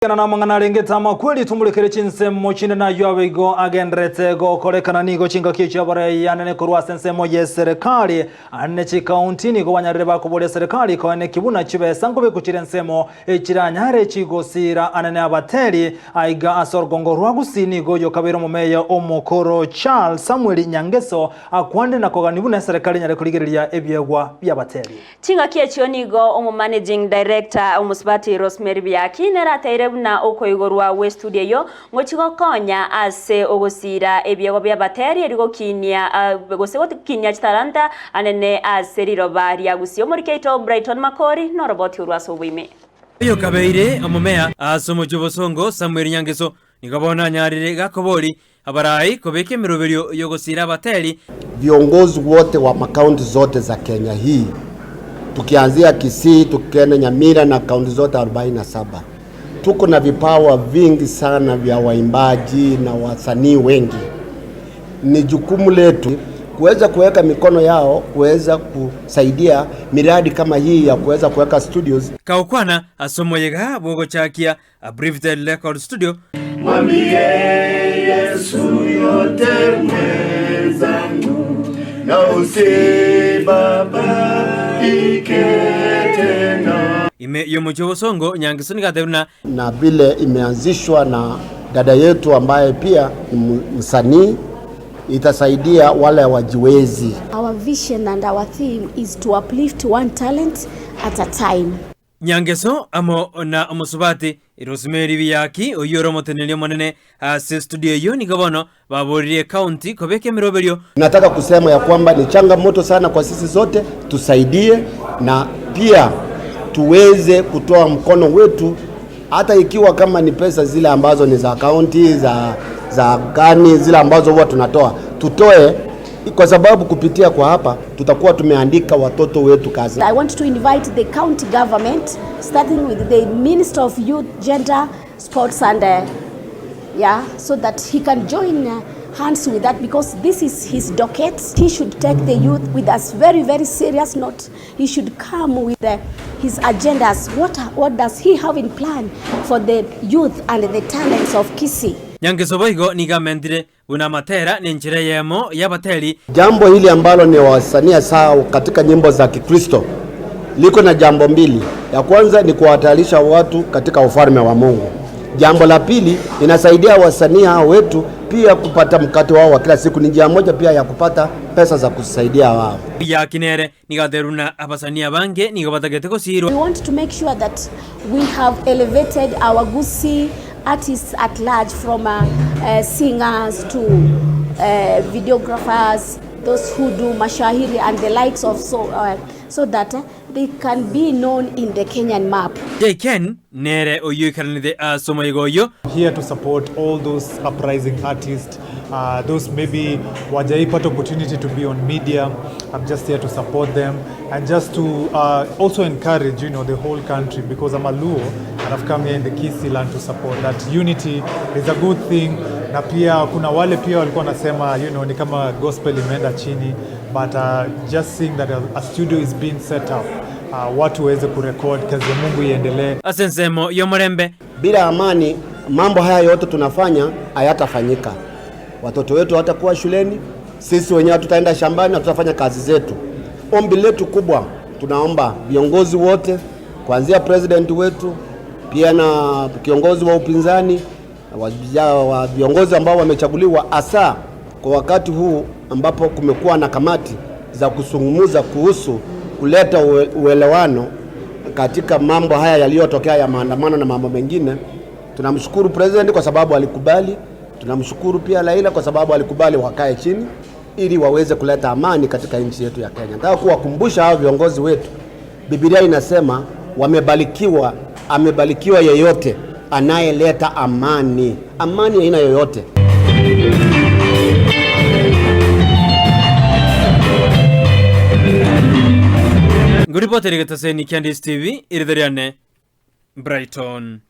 Kena na amang'ana arengete amakweri tumulekere chinsemo chinde nayo abaigo agenderete gokorekana nigo chingaki chiabarei anene korwa ase ensemo ya eserekari ane chikaunti nigo banyarire bakoboria eserekari koene kibuna chibesa nkobeku chire ensemo echiranyare chigosira anene abateri aiga ase orugongo rwa Gusii nigo oyo kabeire omomeya omokoro Charles Samuel Nyangeso akwande na kogani buna eserekari enyare korigereria ebiegwa biabateri. Chingaki echio nigo omomanaging director omosubati Rosemary Biaki nere ateire buna okoigorwa gw'estudio eyio ngochia gokonya ase ogosiira ebiegwa bi'abateri erio gokinia gose gokinia chitalanta anene ase riroba ria Gusii. Omoriki oito Brighton Makori noroboti orwo ase oboime. Oyokabeire omomea ase omochie o bosongo Samuel Nyangeso nigo bono anyarire gakobori abarai kobeka emeroberio y'ogosiira abateri. Viongozi wote wa makaunti zote za Kenya hii, tukianzia Kisii, tukienda Nyamira na kaunti zote 47, tuko na vipawa vingi sana vya waimbaji na wasanii wengi. Ni jukumu letu kuweza kuweka mikono yao kuweza kusaidia miradi kama hii ya kuweza kuweka studios. Kaokwana ase omoyega bw'ogochakia Abbreviated Record Studio. Mwambie Yesu yote mwenzangu, na usibabaike tena. Ime y'omochie o bosongo Nyangeso nigo atebire buna. Na vile imeanzishwa na dada yetu ambaye pia ni msanii, itasaidia wale wajiwezi. Our vision and our theme is to uplift one talent at a time. Nyangeso amo na omosubati Rosemary Biaki oyio ore omoteneneri omonene ase studio eyio nigo bono baboririe county kobeka emeroberio. Nataka kusema ya kwamba ni changamoto sana kwa sisi sote, tusaidie na pia tuweze kutoa mkono wetu, hata ikiwa kama ni pesa zile ambazo ni za kaunti za gani zile ambazo huwa tunatoa, tutoe, kwa sababu kupitia kwa hapa tutakuwa tumeandika watoto wetu kazi. I want to invite the county government, starting with the Minister of Youth, Gender, Sports and yeah, so that he can join hands with that, because this is his docket. He should take the youth with us very, very serious note. He should come with his agendas. What does he have in plan for the youth and the talents of Kisii? Nyangeso boigo nigo amentire buna amatera nenchera eyemo y'abateri. Jambo hili ambalo ni wasanii sawa katika nyimbo za Kikristo liko na jambo mbili. Ya kwanza ni kuwatayarisha watu katika ufalme wa Mungu. Jambo la pili inasaidia wasanii hao wetu pia kupata mkate wao wa kila siku. Ni njia moja pia ya kupata pesa za kusaidia wao. Yakinere nigo aterire buna abasanii abange nigo batagete gosirwa. We want to make sure that we have elevated our Gusii artists at large, from singers to videographers, those who do mashahiri and the likes of, so that they can be known in the Kenyan map. J Ken nere oyio ikaranete ase omoigo oyio. Here to support all those uprising artists, those maybe wajaipata opportunity to be on media. I'm just here to support them and just to also encourage the whole country, because I'm a Luo and I've come here in the Kisii land to support that unity is a good thing. Na pia kuna wale pia walikuwa nasema ni kama gospel imeenda chini, but just seeing that a studio is being set up, watu waweze kurecord, kazi ya Mungu iendelee. Ase ensemo y'omorembe. Bila amani mambo haya yote tunafanya hayatafanyika. Watoto wetu hawatakuwa shuleni, sisi wenyewe tutaenda shambani na tutafanya kazi zetu. Ombi letu kubwa, tunaomba viongozi wote kuanzia president wetu pia na kiongozi wa upinzani wa viongozi ambao wamechaguliwa, hasa kwa wakati huu ambapo kumekuwa na kamati za kuzungumza kuhusu kuleta uelewano katika mambo haya yaliyotokea ya maandamano na mambo mengine. Tunamshukuru president kwa sababu alikubali. Tunamshukuru pia Raila kwa sababu alikubali wakae chini ili waweze kuleta amani katika nchi yetu ya Kenya. Nataka kuwakumbusha hao viongozi wetu, Biblia inasema wamebarikiwa, amebarikiwa yeyote anayeleta amani, amani aina yoyote. Nguripoteri getaseni Candice TV, irithe riane Brighton.